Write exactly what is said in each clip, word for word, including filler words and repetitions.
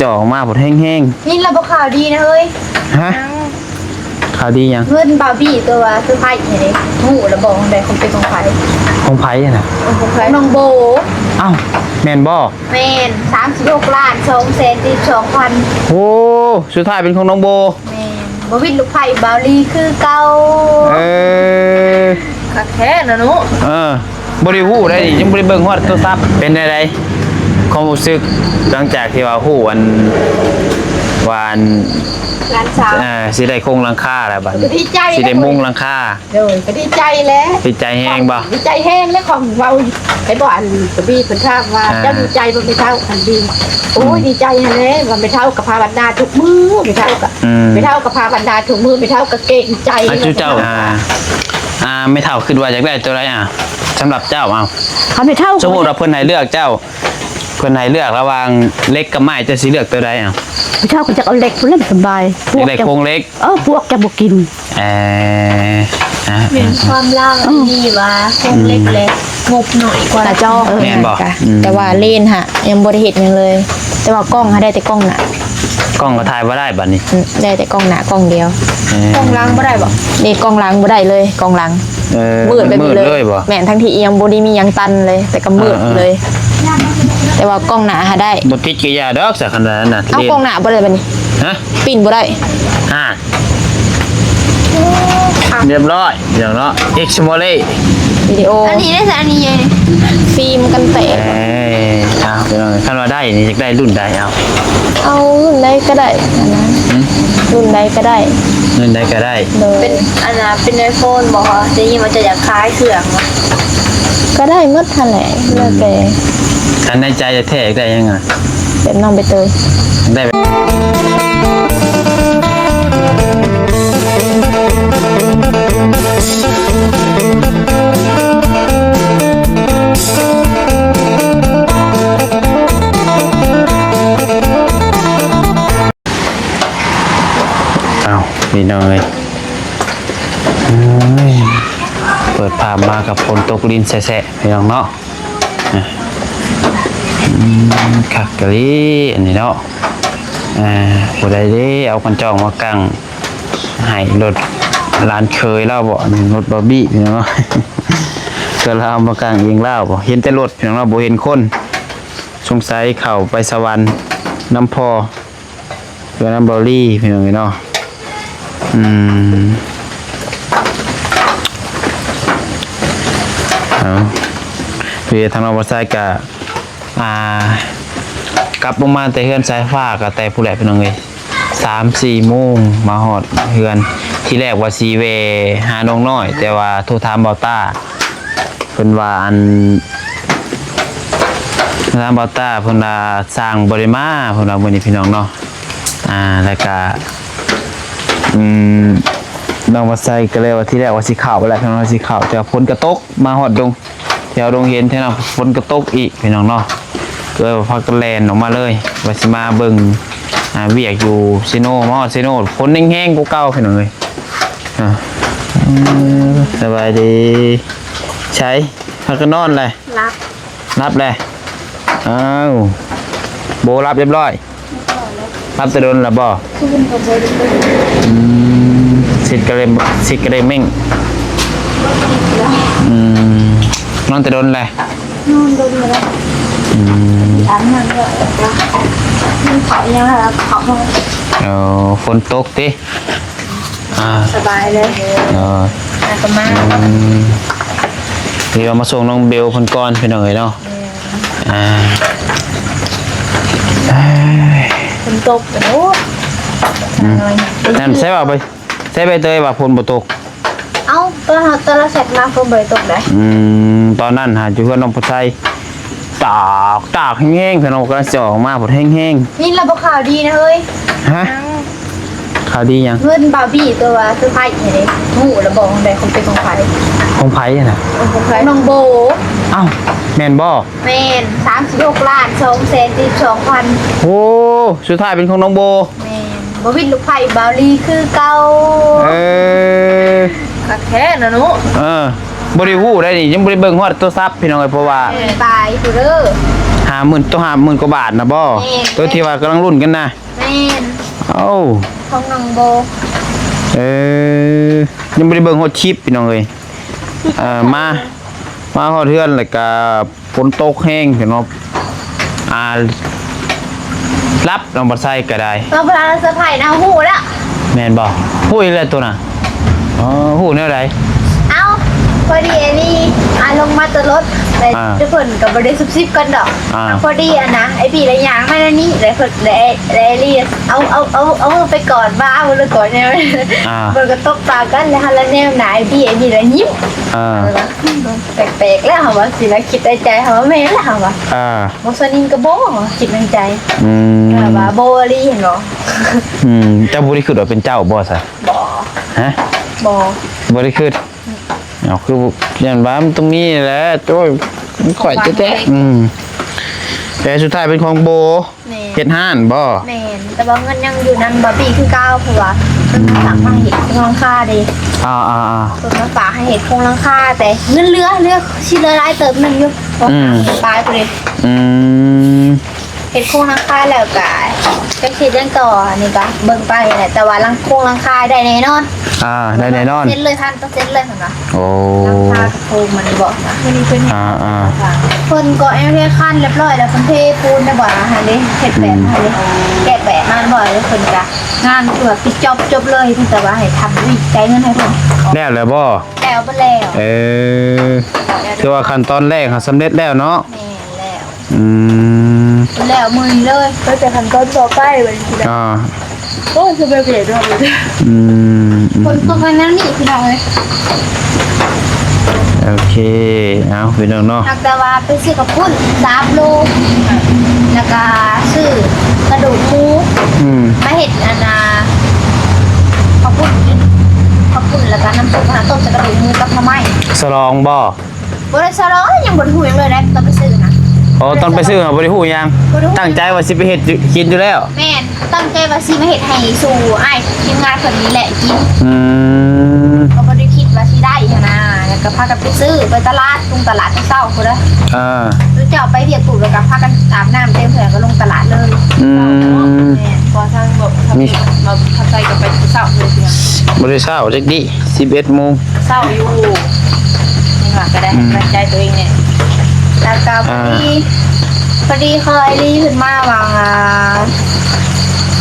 จ่อออกมาพุ้นแฮงๆ นี่เราบอกข่าวดีนะเฮ้ย ฮะ ข่าวดีหยัง เงินบาร์บี้ตัวว่าเซอร์ไพรส์ให้เด้ ฮู้แล้วบอกของใดของเป็นของไผ ของไผอะนะ ของไผ น้องโบ อ้าว แม่นบ่ แม่น สามสิบหกล้านสองแสนสี่สิบสองพัน โอ้ สุดท้ายเป็นของน้องโบ แม่น บ่วิดลูกไผ่บาวลีคือเก่า เออ คักแท้นะหนู เออ บ่ได้ฮู้ได้นี่ ยังบ่ได้เบิ่งฮอดโทรศัพท์ เป็นจั่งใด ความรู้สึก หลังจากที่ว่าฮู้อัน ว่าอัน หลานสาว อ่า สิได้โครงหลังคาแล้วบัดนี้ ดีใจ สิได้มุงหลังคา โดย ก็ดีใจแหละ ดีใจแฮงบ่ ดีใจแฮงแล้วของเว้า ไอ้บ่อันกะบีเพิ่นถามว่า อ่า เจ้าดีใจบ่แม่เฒ่า อันดี โอ้ย อืม ดีใจแฮงเลย ว่าแม่เฒ่าก็ภาวนาทุกมื้อ แม่เฒ่าก็ อืม แม่เฒ่าก็ภาวนาทุกมื้อ แม่เฒ่าก็เกรงใจ อ่ะ จุเจ้า อ่า อ่า แม่เฒ่าคิดว่าอยากได้ตัวใดอ่ะ สำหรับเจ้า เอา คันแม่เฒ่า สมมุติว่าเพิ่นให้เลือกเจ้า เพิ่นให้เลือกระหว่างเหล็กกับไม้ เจ้าสิเลือกตัวใดอ่ะ แม่เฒ่าก็อยากเอาเหล็กพุ้นแหละสบาย อยากได้โครงเหล็ก เออ ปวกจะบ่กิน เอ่อ อ่ะ แม่นความลาวอันนี้ว่าโครงเหล็กแหละ งบน้อยกว่า ตาจ้อ เออ แม่นบ่ จ้ะ อืม แต่ว่าเลนส์หะ ยังบ่ได้เฮ็ดหยังเลย แต่ว่ากล้องหะได้แต่กล้องหน้า กล้องก็ถ่ายบ่ได้บัดนี้ อืม ได้แต่กล้องหน้ากล้องเดียว เออ กล้องหลังบ่ได้บ่ นี่กล้องหลังบ่ได้เลย กล้องหลัง เออ มืดแบบนี้เลย มืดเลยบ่ แม่น ทั้งที่ยังบ่ได้มีหยังตันเลย แต่ก็มืด เออ เออ เลย แต่ว่ากล้องหน้าหะได้ บ่ติดก็อย่าดอก ซะขนาดนั้นน่ะ เอา เลนส์ กล้องหน้าบ่ได้บัดนี้ ฮะ ปิ้นบ่ได้ อ่า เรียบร้อย อย่างเนาะ เอ็กซ์โมเล วิดีโอ อันนี้ได้ซะ อันนี้ไง ฟิล์มกันแตก เอ้ย เอา พี่น้อง คันว่าได้นี่ อยากได้รุ่นใด เอา เอารุ่นใดก็ได้อันนั้น หืม รุ่นใดก็ได้ รุ่นใดก็ได้ โดย เป็น อันน่ะ เป็นไอโฟนบ่คะ ได้ยินว่าจะอยากขายเครื่องวะ ก็ได้หมดหั่นแหละ แล้วแต่ อันในใจแท้ๆ อยากได้หยังอะ แบบน้องใบเตย ได้แบบ อ้าว พี่น้องเอ้ย เอ้ย เปิดภาพมากับฝนตกรินแสะๆ พี่น้องเนาะ อ่ะ อืม คักกะลี อันนี้เนาะ อ่า ผู้ใดเด้ เอาคันจองมากัง ให้รถหลานเขยลาวบ่ อันนี้รถบาร์บี้พี่น้องเนาะ ก็ลาวเอามากังเองลาวบ่ เห็นแต่รถพี่น้องเนาะ บ่เห็นคน สงสัยเข้าไปสวรรค์นำพ่อ เพื่อนนำบาร์บี้พี่น้องเนาะ อืม เอา คือทางน้องบ่าวไซก็ อ่า กลับลงมาแต่เฮือนสายฟ้าก็แต่พู้นแหละพี่น้องเอ้ย สามสี่โมงมาฮอดเฮือน ทีแรกว่าสิแวะหาน้องน้อย แต่ว่าโทรถามบ่าวต้า เพิ่นว่าอัน โทรถามบ่าวต้า เพิ่นว่าช่างบ่ได้มา เพิ่นว่ามื้อนี้พี่น้องเนาะ อ่า แล้วก็ อืม น้องบ่าวไซก็เลยว่าทีแรกว่าสิเข้าไปแหละ พี่น้องว่าสิเข้า แต่ว่าฝนก็ตก มาฮอดดง แถวดงเห็นแถวนั้นฝนก็ตกอีกพี่น้องเนาะ ก็เลยว่าพากันแล่นออกมาเลย ว่าสิมาเบิ่ง อ่า เวียกอยู่เซโน มาฮอดเซโน ฝนแฮงๆ กว่าเก่าพี่น้องเอ้ย อ่า อืม สบายดี ใส พากันนอนเลย หลับ หลับเลย อ้าว โบหลับเรียบร้อย หลับแต่โดนแล้วบ่ อืม สิทธิ์กะเรม สิทธิ์กะเรมเม่ง อืม นอนแต่โดนเลย นอนโดนแล้ว อืม อาบน้ำแล้ว กินข้าวยังครับ ข้าวห้อง เออ ฝนตกติ อ่า สบายเลย เออ แล้วก็มา อืม เดี๋ยวมาส่งน้องเบลเพิ่นก่อนพี่น้องเอ้ยเนาะ อ่า เอ้ย ฝนตก โอ้ อืม นั่นใช่ป่ะไป ใช่ใบเตยว่าฝนบ่ตก เอ้า ตอนเฮา ตอนเราแชทมาฝนบ่ได้ตกเด้ อืม ตอนนั้นหาอยู่เฮือนน้องผู้ชาย ตาก ตากแฮงๆ พี่น้อง กำลังสิออกมา ฝนแฮงๆ นี่เราบอกข่าวดีนะเฮ้ย ฮะ ข่าวดีหยัง เงินบาร์บี้ตัวว่าเซอร์ไพรส์ให้เด้ ฮู้แล้วบอกของใดของเป็นของไผ ของไผอะนะ ของไผ น้องโบ อ้าว แม่นบ่ แม่น สามสิบหกล้านสองแสนสี่สิบสองพัน โอ้ สุดท้ายเป็นของน้องโบ แม่น บ่วิดลูกไผ่บาวลีคือเก่า เออ คักแท้นะหนู เออ บ่ได้ฮู้ได้นี่ ยังบ่ได้เบิ่งฮอดโทรศัพท์พี่น้องเอ้ย เพราะว่า เออ ตายผู้เด้อ ห้าหมื่น ตัวห้าหมื่นกว่าบาทนะบ่ แม่น ตัวที่ว่ากำลังลุ้นกันนะ แม่น เอ้า ของน้องโบ เออ ยังบ่ได้เบิ่งฮอดคลิปพี่น้องเอ้ย เอ่อ มา มาฮอดเฮือนแล้วก็ฝนตกแฮงพี่น้อง อ่า หลับน้องบ่ใส่ก็ได้ เราพาเซอร์ไพรส์นะ ฮู้แล้ว แม่นบ่ ฮู้อีกแล้วตัวน่ะ อ๋อ ฮู้แนวใด เอ้า พอดีอันนี้ อ่า ลงมาแต่รถ แต่ อ่า ทุกคนก็บ่ได้ซุบซิบกันดอก อ่า พอดีอันนะ ไอ้บีละย่างมาแล้วนี่ แล้วเพิ่น แล้วไอ้ แล้วไอ้ลี เอา เอา เอา เอามือไปกอดบ่า เอามือไปกอดแนว อ่า เพิ่นก็ตบตากัน แล้วหันละแนมหน้าไอ้บี ไอ้บีละยิ้ม อ่า แล้วว่า แปลกๆ แล้ว เฮาว่าสิละ คิดในใจ เฮาว่าแม่นแล้ว เฮาว่า อ่า บ่สนิทก็บ่ คิดในใจ อืม แบบว่าบ่อีหลีหั้นบ่ อืม เจ้าบ่ได้คิดว่าเป็นเจ้าบ่ซะ บ่ ฮะ บ่ บ่ได้คิด เอา คือ ย่านว่ามันต้องมีแหละ โอ้ย มันข้อยแท้ๆ อืม แต่สุดท้ายเป็นของโบ แม่น เฮ็ดฮ้านบ่ แม่น แต่ว่าเงินยังอยู่นำบอบบี้คือเก่า เพราะว่าเพิ่นมาฝากมาเฮ็ดโครงหลังคาเด้ อ่าๆๆ เพิ่นมาฝากให้เฮ็ดโครงหลังคา แต่เงินเหลือ เหลือ สิเหลือหลายเติบหนึ่งอยู่ อืม ปลายพุ้นเด้ อืม เฮ็ดโครงหลังคาแล้วก็จักสิเฮ็ดหยังต่อ อันนี้ก็เบิ่งไปแหละ แต่ว่าหลังโครงหลังคาได้แน่นอน อ่า ได้แน่นอน เซ็นเลย พันเปอร์เซ็นต์ เลยหั่นน่ะ โอ้ หลังคากับโครงมันบอกนะ อ่าๆ เพิ่นก็แอมเรียกคันเรียบร้อยแล้ว เพิ่นเทปูนได้บ่ล่ะ หั่นเด้ เฮ็ดแบบ อืม หั่นเด้ แกะแบบมาบ่ แล้วเพิ่นก็งานคือว่าปิดจ็อบจบเลย เพิ่นแต่ว่าให้ทำวิจัยเงินให้เพิ่น แล้วแล้วบ่ แล้วบ่แล้ว เออ คือว่าขั้นตอนแรกหาสำเร็จแล้วเนาะ แม่นแล้ว อืม แล้วมื้อนี้เลย ก็จะขั้นตอนต่อไปวันนี้ อ่า โอ้ย คือแบบเปลี่ยนรอบเลย อืม อืม ฝนตกมานั่นนี่พี่น้องเอ้ย โอเค เอาพี่น้องเนาะ หากแต่ว่าไปซื้อข้าวปุ้นสามโล แล้วก็ซื้อกระดูกหมู อืม มาเฮ็ดอันน่ะ ข้าวปุ้นกิน ข้าวปุ้นแล้วก็น้ำซุปนะ ต้มใส่กระดูกหมูกับหน่อไม้ ฉลองบ่ บ่ได้ฉลอง ยังบ่ได้ฮู้หยังเลยนะ ตอนไปซื้อนะ อ๋อ ตอนไปซื้อหาบ่ได้ฮู้หยัง บ่ได้ฮู้ ตั้งใจว่าสิไปเฮ็ดกินอยู่แล้ว แม่น ตั้งใจว่าสิมาเฮ็ดให้สู่อ้ายทีมงานเพิ่นนี่แหละกิน อืม ก็บ่ได้คิดว่าสิได้หั้นนะ แล้วก็พากันไปซื้อ ไปตลาด ลงตลาดแต่เช้าพุ้นเด้อ อ่า คือเจ้าไปเวียกปุ๊บ แล้วก็พากันอาบน้ำเตรียมเสื้อก็ลงตลาดเลย อืม แม่น พอทางแบบ มี มาพักใจก็ไปเช้าเลย บ่ได้เช้าจักดิ สิบเอ็ดโมง เช้าอยู่ นี่ว่าก็ได้ อืม กำลังใจตัวเองเนี่ย แล้วก็พอดี อ่า พอดีคอยรีขึ้นมาหว่าง อ่า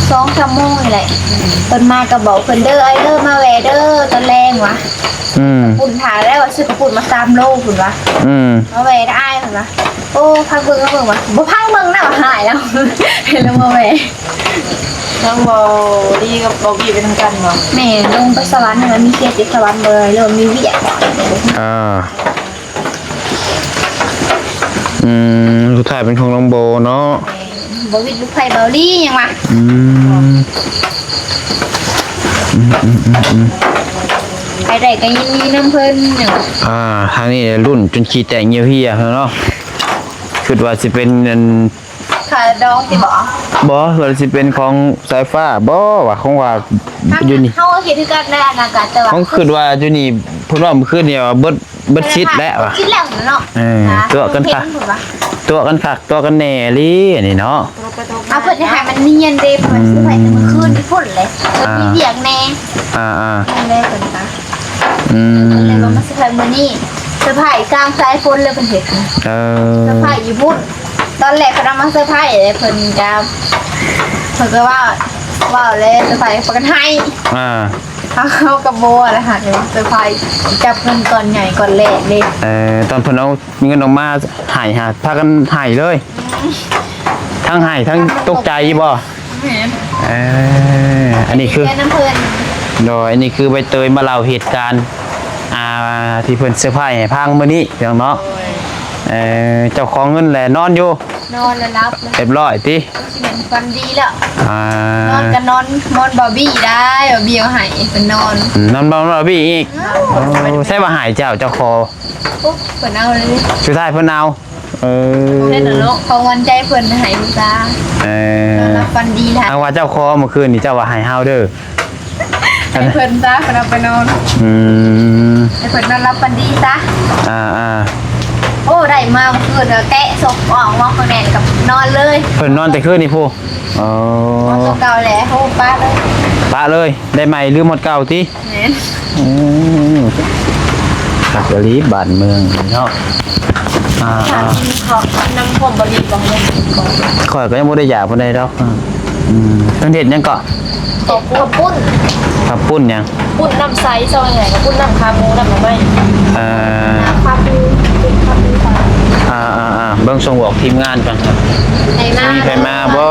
สองสามโมงนี่แหละ เพิ่นมาก็บอกเพิ่นเด้อ ไอ้เด้อ มาแวะเด้อ ตอนแลงวะ อืม ปุ้นถ่ายแล้วว่าซื้อข้าวปุ้นมาสามโลพุ้นวะ อืม มาแวะได้อ้ายพุ้นวะ โอ้ พักเบิ่ง พักเบิ่งวะ บ่พักเบิ่งนะ ว่าหายแล้ว เห็นแล้วมาแวะ น้องบอดีกับบอบบี้ไปทำกันบ่ แม่ลงไปสวรรค์นะ มีเคสติดสวรรค์บ่ หรือว่ามีเวียกบ่ อ่า อืม สุดท้ายเป็นของน้องโบเนาะ แม่บ่วิดลูกไผ่เบาลี่ยังวะ อืม อืม อืม อืม อืม ไปได้ก็ยินดีนำเพิ่นเนาะ อ่า ทางนี้รุ่นจนขี้แตกเหี่ยวเหี่ยแล้วเนาะ คิดว่าสิเป็นอัน ขาดองติบ่ บ่ ว่าสิเป็นของสายฟ้า บ่ ว่าของว่าอยู่นี่ เฮาก็คิดคือกันในอนาคต แต่ว่า ของคิดว่าอยู่นี่ เพิ่นว่ามื้อคืนนี่ว่าเบิด เบิดสิทธิ์แล้วว่ะ สิทธิ์แล้วเนาะ เออ นะ ตัวกันคัก เพิ่นว่า ตัวกันคัก ตัวกันแน่อีหลีอันนี้เนาะ เอาเพิ่นจะให้มันเนียนเด้ เพิ่นว่าสิไปแต่มื้อคืนนี่พุ่นเลย เพิ่นมีเวียกแน่ อ่า อ่า นั่นแหละเพิ่นว่า อืม เพิ่นเลยว่ามาเซอร์ไพรส์มื้อนี้ เซอร์ไพรส์กลางสายฝนเลยเพิ่นเฮ็ด เออ เซอร์ไพรส์อยู่พุ่น ตอนแรกเพิ่นเอามาเซอร์ไพรส์เลย เพิ่นก็ เพิ่นก็ว่า ว่าแล้วเซอร์ไพรส์เพิ่นก็ให้ อ่า เฮาก็บ่ว่าแล้วหาเซอร์ไพรส์ จับเงินก้อนใหญ่ก้อนแรกเด้ เออ ตอนเพิ่นเอาเงินออกมาให้หา พากันให้เลย ทั้งให้ทั้งตกใจบ่ แม่น เออ อันนี้คือ แค่น้ำเพิ่น โดย อันนี้คือใบเตยมาเล่าเหตุการณ์ อ่า ที่เพิ่นเซอร์ไพรส์ให้ฟังมื้อนี้พี่น้องเนาะ โดย เออ เจ้าของเงินแหละนอนอยู่ นอนแล้วหลับเลย เรียบร้อยติ สิเป็นฝันดีแล้ว อ่า นอนก็นอน นอนบอบบี้ได้ บอบบี้เอาให้เพิ่นนอน อืม นอนบอบบี้อีก เอ้า โอ้ ใช่ว่าให้เจ้า เจ้าขอ ปุ๊บเพิ่นเอาเลย สุดท้ายเพิ่นเอา เออ เพิ่นเอาเนาะ ของวันใจเพิ่นให้ลูกตา เออ นอนหลับฝันดีแล้ว เอาว่าเจ้าขอเมื่อคืนนี่เจ้าว่าให้เฮาเด้อ ให้เพิ่นซะ เพิ่นเอาไปนอน อืม ให้เพิ่นนอนหลับฝันดีซะ อ่า อ่า โอ้ ได้มาเมื่อคืนน่ะแกะศพออกมาข้างในกับนอนเลย เพิ่นนอนแต่คืนนี่พุ้น อ๋อ นอนตัวเก่าแหละ โอ้ ปะเลย ปะเลย ได้ใหม่ลืมหมดเก่าติ แม่น อืม คักอีหลีบ้านเมืองเนาะ อ่า ถามกินเขาน้ำท่วมบ่ดีบ่ ข้อยก็ยังบ่ได้อยากปานใดดอก อืม เพิ่นเฮ็ดหยังเกาะ ข้าวปุ้น ข้าวปุ้นหยัง ปุ้นน้ำใส ซอยไหนก็ปุ้นน้ำขาหมู น้ำหน่อไม้ เอ่อ น้ำขาหมู ปุ้นขาหมูค่ะ อ่า อ่า อ่า เบิ่งส่งบอกทีมงานก่อน ใครมา มีใครมาบ่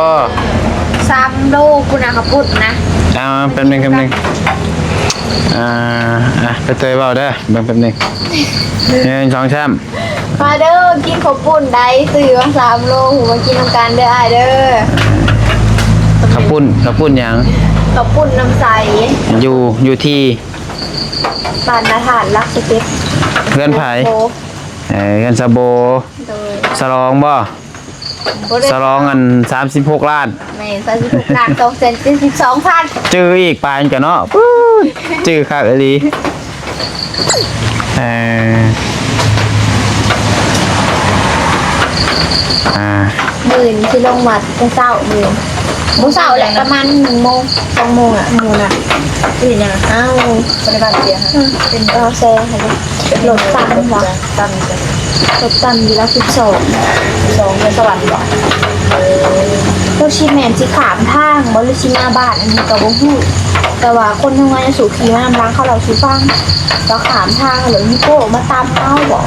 สามโลพุ้นนะ ข้าวปุ้นนะ อ่า แป๊บนึง แป๊บนึง อ่า อ่ะ ไปเตยเว้าเด้อ เบิ่งแป๊บนึง หนึ่ง สอง สาม มาเด้อ กินข้าวปุ้นได้ ซื้อมาสามโล มากินนำกันเด้ออ้ายเด้อ ข้าวปุ้น ข้าวปุ้นหยัง ข้าวปุ้นน้ำใส อยู่ อยู่ที่ บ้านนาธาตุหลักสิบเอ็ด เฮือนไผ โอ้ เอ่อ เฮือนสะโบ โดย สลองบ่ บ่ได้ สลองอันสามสิบหกล้าน แม่น สามสิบหกล้านสองแสนเจ็ดสิบสองพัน จื่ออีกปานกันเนาะ ปื๊ด จื่อคักอีหลี เอ่อ อ่า มื้ออื่นสิลงวัดแต่เช้ามื้อ บ่เช้าแหละ ประมาณหนึ่งโมง สองโมงอะ หมู่น่ะ เป็นหยัง อ้าว บ่ได้บาดเจ็บฮะ อืม เป็น ก็แซงค่ะ รถตันว่ะ ตันจ้ะ รถตันอยู่หลักสิบสอง สอง เมืองสวรรค์บ่ เออ รถสิแม่นสิข้ามทางบ่ หรือสิมาบ้าน อันนี้ก็บ่ฮู้ แต่ว่าคนทางว่ายังสู่ขี่มานำหลังเขา เล่าสู่ฟัง ก็ข้ามทาง แล้วมีโก้มาตามเฮาบ่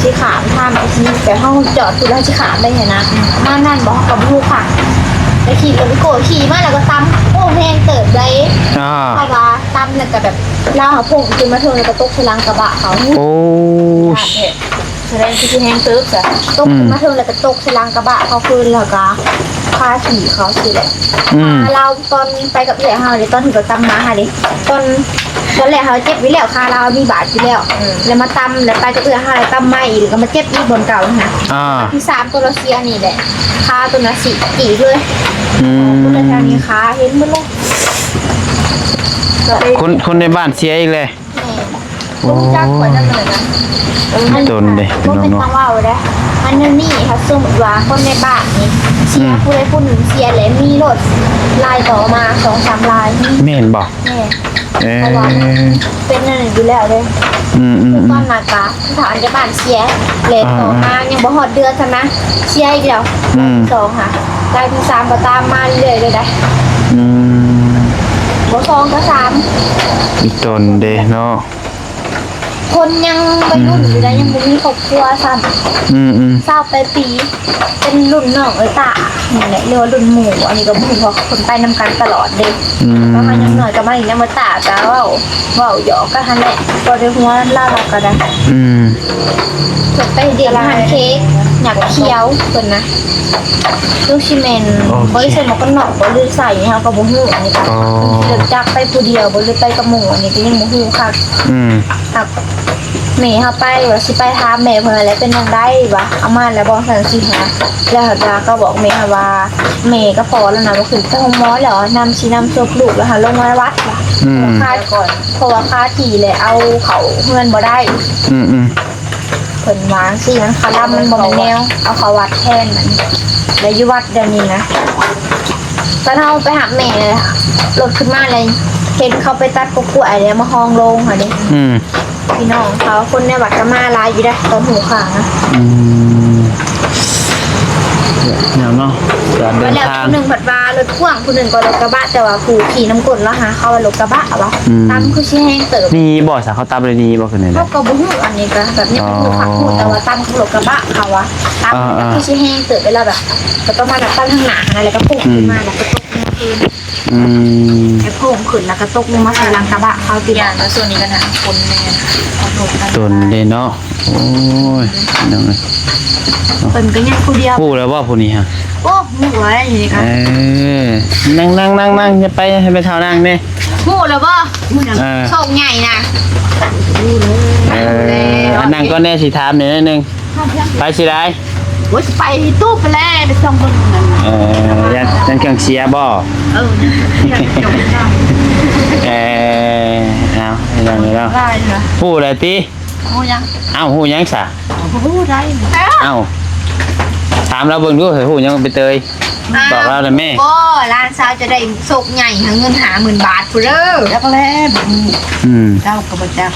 สิข้ามทางไปสิ แบบเฮาจอดพุ้นแล้วสิข้ามได้หั้นนะ มานั่นบ่ เฮาก็บ่ฮู้คัก ไปขี่รถมีโก้ขี่มาแล้วก็ตาม โอ้ แฮงเติบใด๋ อ่า เพราะว่าตามแล้วก็แบบ ลาวหาพุ่งขึ้นมาเทิงแล้วก็ตกใส่หลังกระบะเขา โอ้ย แสดงคือสิแฮงเติบจ้ะ ตก อืม ขึ้นมาเทิงแล้วก็ตกใส่หลังกระบะเขาคืน แล้วก็คาขี่เขาสิแหละ อืม ลาวตอนไปกับเอื้อยเฮาเด้ ตอนที่เขาตามมาหาเด้ ตอน ตอนแรกเขาเจ็บอยู่แล้ว คาลาวมีบาดอยู่แล้ว อืม แล้วมาตาม แล้วไปกับเอื้อยเฮา แล้วตามมาอีก แล้วก็มาเจ็บอีกบ่อนเก่านะ อ่า ที่สามตัวรัสเซียนี่แหละ คาตัวนั้นสิจีกเลย อืม คนแถวนี้คาเห็นหมดเลย คน คนในบ้านเสียอีกเลย แม่ โอ้ บ่รู้จักข่อยจักเลยนะ เออ มัน โดนเด้ บ่เป็น พี่น้องเนาะ ทางเว้าเด้ อันนั้นนี่ ถ้าสมมุติว่าคนในบ้านนี่เสีย อืม ผู้ใดผู้หนึ่งเสียแล้วมีรถลายต่อมาสองสามลาย แม่นบ่ แม่น เออ เพราะว่ามันเป็นนั่นอยู่แล้วเด้ อืม อืม อืม ตอนนั้นกะ สถานจะบ้านเสีย แล้ว อ่า ต่อมายังบ่ฮอดเดือนซะนะ เสียอีกแล้ว อืม สองค่ะ รายที่สามก็ตามมาเรื่อยเลยได้ อืม บ่สองก็สาม อีตนเด้เนาะ คนยังวัยรุ่นอยู่นะ อืม ยังบ่มีครอบครัวซ้ำ อืม อืม ซาวปลายปี เป็นรุ่นน้องเอ้ยตา นี่แหละ เรียกว่ารุ่นหมู่ อันนี้ก็บ่ฮู้ เพราะคนไปนำกันตลอดเด้ อืม ประมาณอย่างน้อยก็มาอีกนำเอ้ยตา ก็เว้า เว้าหยอกกันหั้นแหละ บ่ได้หัวนำลาว ลาวก็ได้ อืม เพิ่นไปเฮ็ดเวียกอยู่ร้านเค้ก หยักเขียวเพิ่นนะ ลูกชิแมน โอเค บ่ได้ใส่หมวกกันน็อกบ่ หรือใส่ เฮาก็บ่ฮู้ อันนี้ก็ อ๋อ เริ่มจากไปผู้เดียวบ่ หรือไปกับหมู่ อันนี้ก็ยังบ่ฮู้คัก อืม ครับ แม่เฮาไปว่าสิไปถามแม่เพิ่นแหละ เป็นจั่งใด๋วะ เอามาแล้วบ่ ซั่นสิหา แล้วดาก็บอกแม่ว่า แม่กับพ่อแล้วนะว่าขึ้นไปโรงหมอแล้ว นำสินำศพลูกแล้วหาลงมาวัดว่ะ อืม คาก่อน เพราะว่าคาที่แหละ เอาเข้าเฮือนบ่ได้ อืม อืม เพิ่นว่าจั่งซี้ มันคาลำมันบ่แม่นแนว เอาเข้าวัดแทนมัน แล้วอยู่วัดเดี๋ยวนี้นะ ตอนเฮาไปหาแม่ รถขึ้นมาเลย เห็นเขาไปตัดกกกล้วยแล้วมาห้องโลงหั่นเด้ อืม พี่น้องเขา คนในวัดก็มาหลายอยู่เด้ ตอนหูข่าวนะ อืม แนวเนาะ การเดินทาง แล้วผู้หนึ่งผัดว่ารถพ่วง ผู้หนึ่งก็รถกระบะ แต่ว่าผู้ขี่นำก้นแล้วหาเขาว่ารถกระบะวะ อืม ตามคือสิแฮงเติบ นี่บ่ สาเขาตามเลยนี่บ่ คือไหน เขาก็บ่ฮู้ อันนี้ก็แบบนี้ อ๋อ บ่ฮู้คัก ฮู้แต่ว่าตามคือรถกระบะเขาวะ ตาม อ่าๆ คือสิแฮงเติบ เวลาแบบ ก็ประมาณแบบตามทางหน้าหั้นนะ แล้วก็พุ่งขึ้นมา อืม แล้วก็ตกลงคืน อืม ไอ้พุ่งขึ้นแล้วก็ตกลงมาใส่หลังกระบะเขาติ อย่างแล้วส่วนนี้ก็นะ คนแม่เอารถกัน ตนเด้เนาะ โอ้ย น้องเอ้ย เพิ่นก็ยังผู้เดียว ฮู้แล้วบ่ผู้นี้ฮะ โอ้ ฮู้แล้วอยู่นี่ค่ะ เออ นั่งๆๆๆ อย่าไป ให้ไปเฒ่านั่งเด้ ฮู้แล้วบ่ เออ โชคใหญ่นะ เออ อันนั่งก่อนแน่ สิถามหน่อยหนึ่ง ไปสิได้ โอ้ย ไปตู้ไปแล้ว ไปส่งเบิ่งนั่นน่ะ เออ ย่าน ย่านเครื่องเสียบ่ เออ เออ เอา ให้นั่งเลยเนาะ ได้นะ ฮู้แล้วติ ฮู้ยัง เอ้า ฮู้ยังซะ ฮู้ได้ เอ้า ถามลาวเบิ่งดู เฮ้ย ฮู้หยังใบเตย อ้าว บอกลาวได้แม่ บ่ หลานสาวจะได้โชคใหญ่ หาเงินห้าหมื่นบาทพุ้นเด้อ จักแล อืม เจ้าก็บ่จัก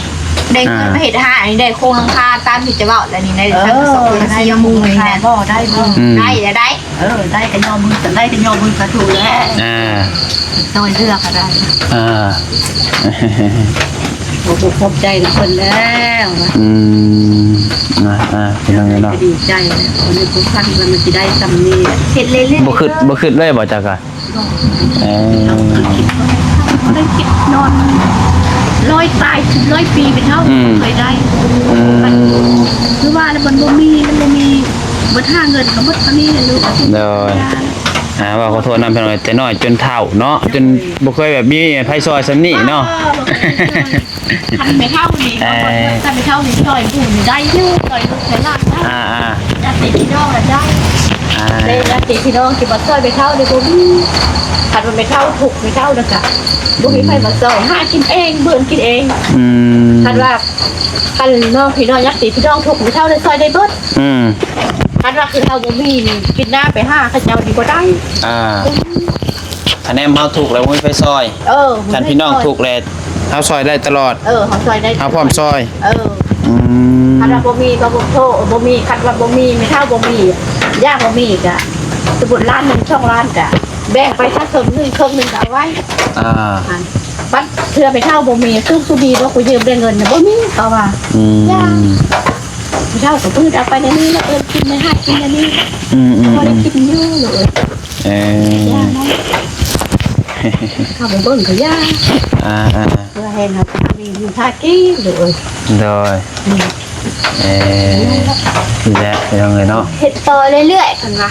ได้เงิน อ่า มาเฮ็ดห้านนี่ ได้โครงหลังคาตามที่จะเว้าแล้วนี่ ได้ เออ ทั้งสองคน ได้ สี่หมื่น ค่ะ นี่นะ บ่ ได้บ่ อืม ได้แล้วได้ เออ ได้ก็ยอมมือ ได้ก็ยอมมือสาธุแหละ อ่า ซอยเลือกก็ได้ อ่า ขอบคุณขอบใจนะเพิ่นแล้ว อืม อ่า อ่า พี่น้องเนาะ ก็ดีใจนะ คนนี้ผู้ฟังมันสิได้ซำนี้ เฮ็ดเรื่อยๆ บ่คิด บ่คิดเลยบ่จักอะ บ่ เออ บ่ได้คิดนอน ร้อยตาย ร้อยปีไปเท่า อืม เคยได้ อืม คือว่าแล้วมันบ่มี มันบ่มี เบิดหาเงินก็เบิดเท่านี้แหละลูก โดย อ่า ว่าขอโทษนำพี่น้อง แต่น้อยจนเฒ่าเนาะ จนบ่เคยแบบมีไผซอยซำนี้เนาะ บ่เคยซอย คันแม่เฒ่านี่ เอ่อ คันแม่เฒ่านี่ซอยผู้นี่ได้อยู่ ซอยลูกซอยหลานได้ อ่า อ่า ญาติพี่น้องน่ะได้ อ่า แต่ญาติพี่น้องที่มาซอยแม่เฒ่านี่บ่มี คันว่าแม่เฒ่าทุกข์แม่เฒ่านั่นกะบ่มีไผมาซอย หากินเอง เบิ่งกินเอง อืม คันว่า คันน้องพี่น้องญาติพี่น้องทุกข์แม่เฒ่าได้ซอยได้เบิด อืม คันว่าคือเฮาบ่มีนี่ กินหน้าไปหาเขาเจ้านี่บ่ได้ อ่า คะแนนเฮาทุกข์แล้วบ่มีไผซอย เออ คันพี่น้องทุกข์แล้วเฮาซอยได้ตลอด เออ เฮาซอยได้ เฮาพร้อมซอย เออ อืม คันว่าบ่มีก็บ่โทษ บ่มี คันว่าบ่มี แม่เฒ่าบ่มี ย่าบ่มีก็ สมมุติล้านหนึ่ง สองล้านก็ แบ่งไปสักครึ่งหนึ่ง ครึ่งหนึ่งก็เอาไว้ อ่า อัน บัดเทื่อแม่เฒ่าบ่มี คือผู้ดีบ่ กูยืมได้เงินน่ะ บ่มี เขาว่า อืม ย่า แม่เฒ่าก็พืชเอาไปในนี้แล้ว เอิ้นกินในห้างกินในนี้ อืม อืม พอได้กินอยู่เลย เออ ย่าเนาะ เข้าไปเบิ่งก็ย่า อ่า อ่า เพื่อให้เรามีอยู่ท่ากินเลย โดย อืม เออ นี่แหละพี่น้องเอ้ยเนาะ เฮ็ดต่อเรื่อยๆ เพิ่นว่า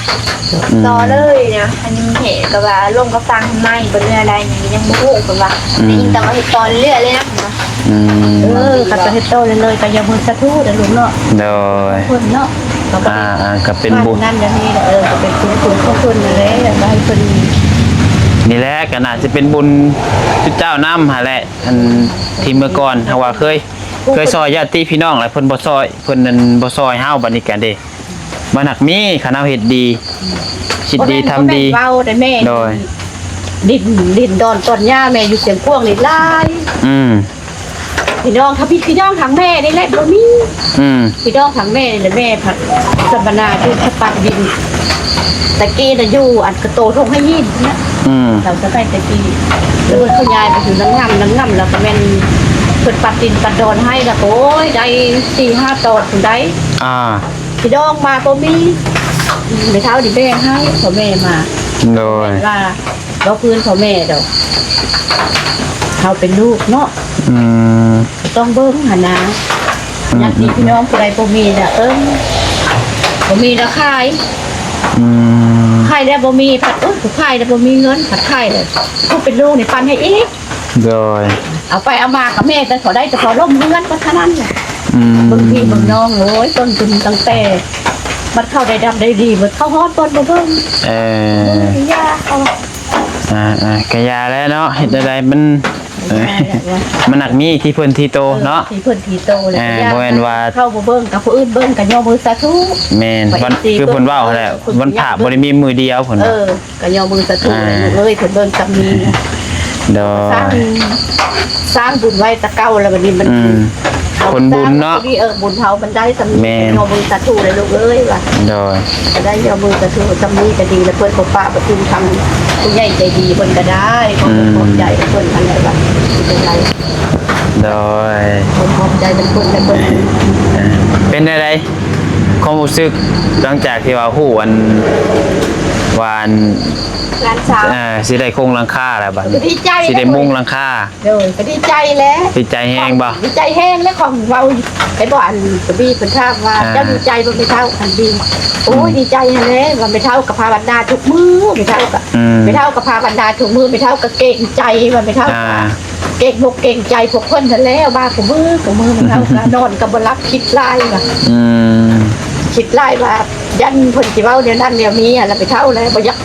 อืม ต่อเลยนะ อันนี้เฮ็ดก็ว่าลงกับฟังใหม่บ่เรื่องใดนี่ยังบ่ฮู้เพิ่นว่า อืม ได้ยินแต่ว่าเฮ็ดต่อเรื่อยๆ เลยนะเพิ่นว่า อืม เออ ก็จะเฮ็ดต่อเรื่อยๆ ก็อย่ามือสาธุเด้อลูกเนาะ โดย เพิ่นเนาะ ก็บ่ อ่า ได้ อ่า ก็เป็นบุญ นั่นอย่างนี้ เออ ก็เป็นบุญคุณของเพิ่นนั่นแหละ แล้วก็ให้เพิ่น นี่แหละ ก็น่าจะเป็นบุญจุเจ้านำหั่นแหละ อันที่เมื่อก่อนเฮาว่าเคย เคยซอยญาติพี่น้องแล้วเพิ่นบ่ซอย เพิ่นนั่นบ่ซอยเฮา บัดนี้กันเด้ มันหักมี คันเฮาเฮ็ดดี คิดดีทำดี บ่แม่น บ่แม่นเว้าได้แม่ โดย ดิน ดินดอนตอนหญ้าแม่อยู่เชียงขวางนี่หลาย อืม พี่น้อง ถ้าพี่ พี่น้องทางแม่นี่แหละบ่มี อืม พี่น้องทางแม่นี่แหละ แม่ผัดสัมมนาอยู่สะปักดิน ตะกี้น่ะอยู่อันกระโตทงให้ยินเนี่ย อืม เราจะไปตะกี้ เออ เขาย้ายไปอยู่น้ำงำ น้ำงำ แล้วก็แม่นเพิ่นปัดดินปัดดอนให้ แล้วก็ โอ้ย ได้สี่ห้าตอนพุ้นได้ อ่า พี่น้องมาบ่มี แม่เฒ่านี่แบ่งให้ พ่อแม่มา โดย ว่า บ่พื้นพ่อแม่ดอก เขาเป็นลูกเนาะ อืม ต้องเบิ่งหั่นนะ อืม ญาติพี่น้องผู้ใดบ่มีน่ะ เอิ้น บ่มีแล้วขาย อืม ขายแล้วบ่มี ผัด เอ้ย ผู้ขายแล้วบ่มีเงิน ผัดขายเลย ผู้เป็นลูกนี่ปันให้อีก โดย เอาไปเอามากับแม่ แต่เขาได้แต่เขาล้มเฮือนก็เท่านั้นแหละ อืม บางทีบางน้อง โอ้ย ต้นทุนตั้งแต่ มันเข้าได้ดำได้ดี มันเข้าฮอดต้นบ่เบิ่ง เออ เออ ยาเขา อ่า อ่า ก็ยาแล้วเนาะ เฮ็ดได้มัน เออ มันหนักมีที่เพิ่นที่โตเนาะ เออ ที่เพิ่นที่โตเลย อ่า ก็ยา บ่แม่นว่า เข้าบ่เบิ่งกับผู้อื่นเบิ่งก็ยอมมือสาธุ แม่น ไป วัน ที่ คือเพิ่นเว้าแหละ เพิ่น วันพระบ่ได้มีมื้อเดียวเพิ่น เอ ว่า อ ก็ยอมมือสาธุ อ่า เลยลูกเอ้ย เพิ่นเบิ่งซำนี้ โดย สร้าง สร้างบุญไว้แต่เก่าแล้วบัดนี้มัน อืม เอา ผลบุญเนาะ สร้างบุญ เออ บุญเฮามันได้ซำนี้ แม่น ยอมมือสาธุเลยลูกเอ้ย ว่า โดย ก็ได้ยอมมือสาธุซำนี้ก็ดี แล้วเพิ่นก็ฝากประทุมทางผู้ใหญ่ใจดีเพิ่นก็ได้ ขอบคุณ อืม ขอบใจเพิ่นอันใดว่าสิเป็นไร โดย ขอบใจเพิ่น เพิ่น เพิ่น เอ่อ เป็นจั่งใดความรู้สึกหลังจากที่ว่าฮู้อัน ว่าอัน หลานสาว เอ่อ สิได้โครงหลังคาแล้วบัดนี้ ก็ดีใจ สิได้มุงหลังคา โดย ก็ดีใจแหละ ดีใจแฮงบ่ ดีใจแฮงแล้วของเว้า ไอ้บ่อันกะบีเพิ่นถามว่า อ่า เจ้าดีใจบ่แม่เฒ่า อันบี โอ้ย อืม ดีใจแฮงแล้ว ว่าแม่เฒ่าก็ภาวนาทุกมื้อ แม่เฒ่าก็ อืม แม่เฒ่าก็ภาวนาทุกมื้อ แม่เฒ่าก็เกรงใจ ว่าแม่เฒ่า อ่า เกรงอกเกรงใจพวกเพิ่นนั่นแหละ ว่ากูมื้อ กูมื้อมันเฮาก็นอนก็บ่หลับ คิดหลายว่ะ อืม คิดหลายว่า ยันเพิ่นสิเว้าแนวนั้นแนวนี้อะ แล้วไปเฒ่าแล้วบ่อยาก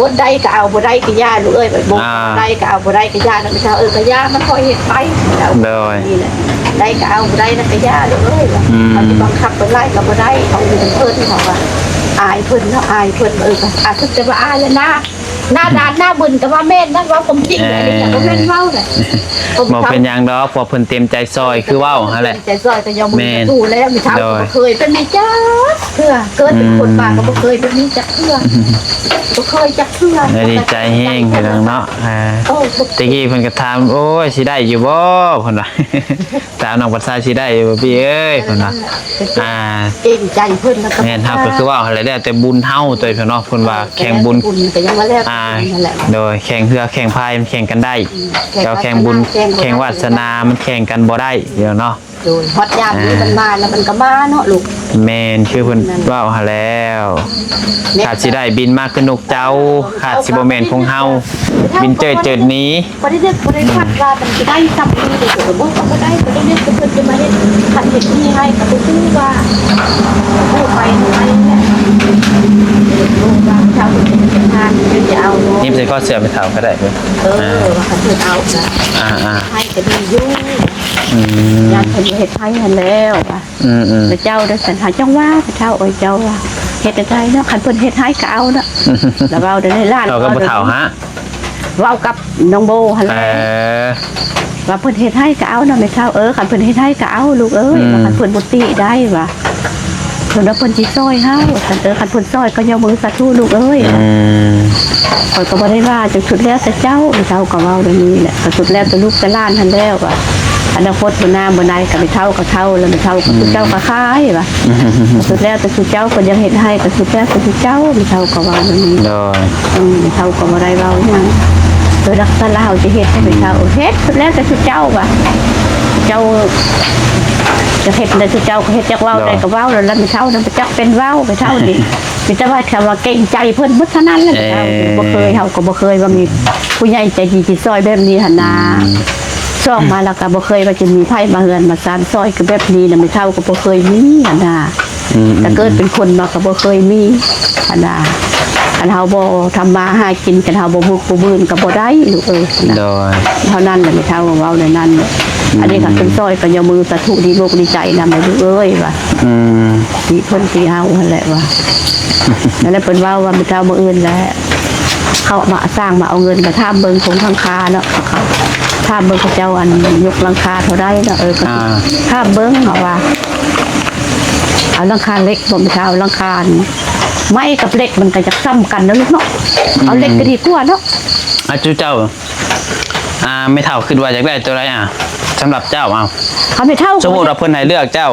วดได้ก็เอา บ่ได้ก็อย่า ลูกเอ้ย บ่ อ่า ได้ก็เอา บ่ได้ก็อย่า แล้วไปเฒ่า เออ ก็อย่า มันค่อยเฮ็ดไป โดย นี่แหละ ได้ก็เอา บ่ได้นะก็อย่าเลย อืม เขาสิบังคับเพิ่นหลายก็บ่ได้ เขาอยู่นำเพิ่น เขาว่าอายเพิ่นเนาะ อายเพิ่น เออ ก็อาจจะว่าอายแล้วนะ หน้าด้านหน้าบึนก็ว่าแม่นนะ เว้าความจริง เออ อันนี้ก็บ่แม่นเว้าแหละ บ่เป็นหยังดอก เพราะเพิ่นเต็มใจซอย คือเว้าหั่นแหละ เต็มใจซอยก็ยอม แม่น ดูแล้ว มีเท่า โดย บ่เคยเป็นหนี้จักเทื่อ เกิดเป็นคนมาก็บ่เคยเป็นหนี้จักเทื่อ อืม บ่เคยจักเทื่อ ได้ดีใจแฮงพี่น้องเนาะ อ่า โอ้ ตะกี้เพิ่นก็ถาม โอ้ย สิได้อยู่บ่ เพิ่นว่า ถามน้องปัดทราย สิได้อยู่บ่พี่เอ้ย เพิ่นว่า อ่า เกรงใจเพิ่นแล้วก็ แม่น เฮาก็คือว่าหั่นแหละ แล้วแต่บุญเฮาตัวเพิ่นเนาะ เพิ่นว่าแข่งบุญ บุญก็ยังว่าแล้วแต่ อ่า บุญนั่นแหละ โดย แข่งเฮือแข่งพายมันแข่งกันได้ อืม แต่ว่าแข่งบุญ แข่งวาสนา แข่งวาสนามันแข่งกันบ่ได้เดี๋ยวเนาะ โดย ฮอดยามนี้ อ่า มันมาแล้วมันก็มาเนาะลูก แม่น คือเพิ่น นั่น เว้าหั่นแล้ว แม่น ขาดสิได้บินมาคือนกเจ้า ขาดสิบ่แม่นของเฮา บินเจิดเจิดหนี บ่ได้นึก บ่ได้คาดว่ามันสิได้ซ้ำนี้เลย บ่ บ่ได้ บ่ได้นึกว่าเพิ่นจะมาเฮ็ด คันเฮ็ดนี่ให้ก็บ่ฮู้ว่า ฮู้ไปไปแหละ ฮู้ว่าเจ้าเฮ็ดงานเพิ่นจะเอาเนาะ หยิบใส่ข้อเสื้อแม่เฒ่าก็ได้เพิ่น เออ อ่า ว่าคันเพิ่นเอาก็ อ่าๆ ให้ก็ดีอยู่ อืม ย่านเพิ่นเฮ็ดให้หั่นแล้วว่ะ อืมๆ แล้วเจ้าได้สันหาจังว่า เจ้า โอ้ย เจ้าว่า เฮ็ดได้เนาะ คันเพิ่นเฮ็ดให้ก็เอาเนาะ แล้วเว้าได้หลาย เขาก็บ่เฒ่าฮะ เว้ากับน้องโบหั่นแหละ เออ ว่าเพิ่นเฮ็ดให้ก็เอาเนาะแม่เฒ่า เออ คันเพิ่นเฮ็ดให้ก็เอาลูกเอ้ย อืม ว่าคันเพิ่นบ่ติได้ว่า เพิ่นว่าเพิ่นสิซอยเฮา คัน เออ คันเพิ่นซอยก็ยกมือสาธุลูกเอ้ย อืม ข้อยก็บ่ได้ว่าจัง สุดแล้วแต่เจ้า แม่เฒ่าก็เว้าแบบนี้แหละ ก็สุดแล้วแต่ลูกแต่หลานหั่นแล้วว่า อนาคตมื้อหน้ามื้อใดก็แม่เฒ่าก็เฒ่าแล้ว แม่เฒ่าก็ อืม สุดเจ้าก็ขายว่า อืม สุดแล้วแต่สุดเจ้า เพิ่นยังเฮ็ดให้ก็สุดแล้วแต่สุดเจ้า แม่เฒ่าก็เว้าแบบนี้ โดย อืม แม่เฒ่าก็บ่ได้เว้าหยัง โดยรักษาลาวจะเฮ็ดให้แม่เฒ่า เฮ็ดสุดแล้วแต่สุดเจ้าว่ะ เจ้าจะเฮ็ดได้สุดเจ้าก็เฮ็ด จักเว้าได้ก็เว้า แล้วแม่เฒ่านั้นบ่จักเป็นเว้า แม่เฒ่านี่ มีแต่ว่าคำว่าเกรงใจเพิ่นหมดเท่านั้นแหละ แม่เฒ่า เอ่อ บ่เคย เฮาก็บ่เคยว่ามีผู้ใหญ่ใจดีสิซอยแบบนี้หั่นนา อืม สองมาแล้วก็บ่เคยว่าจะมีไผมาเฮือนมาซานซอยก็แบบนี้นะ แม่เฒ่าก็บ่เคยมีหั่นนา อืม แต่เกิดเป็นคนมาก็บ่เคยมีหั่นนา คันเฮาบ่ทำมาหากิน คันเฮาบ่บึกบ่บืนก็บ่ได้ลูกเอ้ยนะ โดย เท่านั้นแหละแม่เฒ่าเว้าในนั้น อืม อันนี้ก็เป็นซอยก็ยกมือสาธุดีอกดีใจนำลูกเอ้ยว่า อืม ที่เพิ่นที่เฮาหั่นแหละว่า นั่นแหละเพิ่นเว้าว่าแม่เฒ่ามื้ออื่นแหละ เขามาสร้างมาเอาเงินมาถามเบิ่งของหลังคาเนาะ เขาถามเบิ่งเขาเจ้าอันยกหลังคาเท่าใดเนาะ เออ ก็ อ่า ถามเบิ่งเขาว่า เอาหลังคาเหล็กบ่ แม่เฒ่า เอาหลังคาไม้กับเหล็กมันก็จะซ้ำกันนะลูกเนาะ เอาเหล็กก็ดีกว่าเนาะ อ่ะ จุเจ้า อ่า แม่เฒ่าคิดว่าอยากได้ตัวใดอ่ะ สำหรับเจ้า เอา เอาแม่เฒ่า สมมุติว่าเพิ่นให้เลือกเจ้า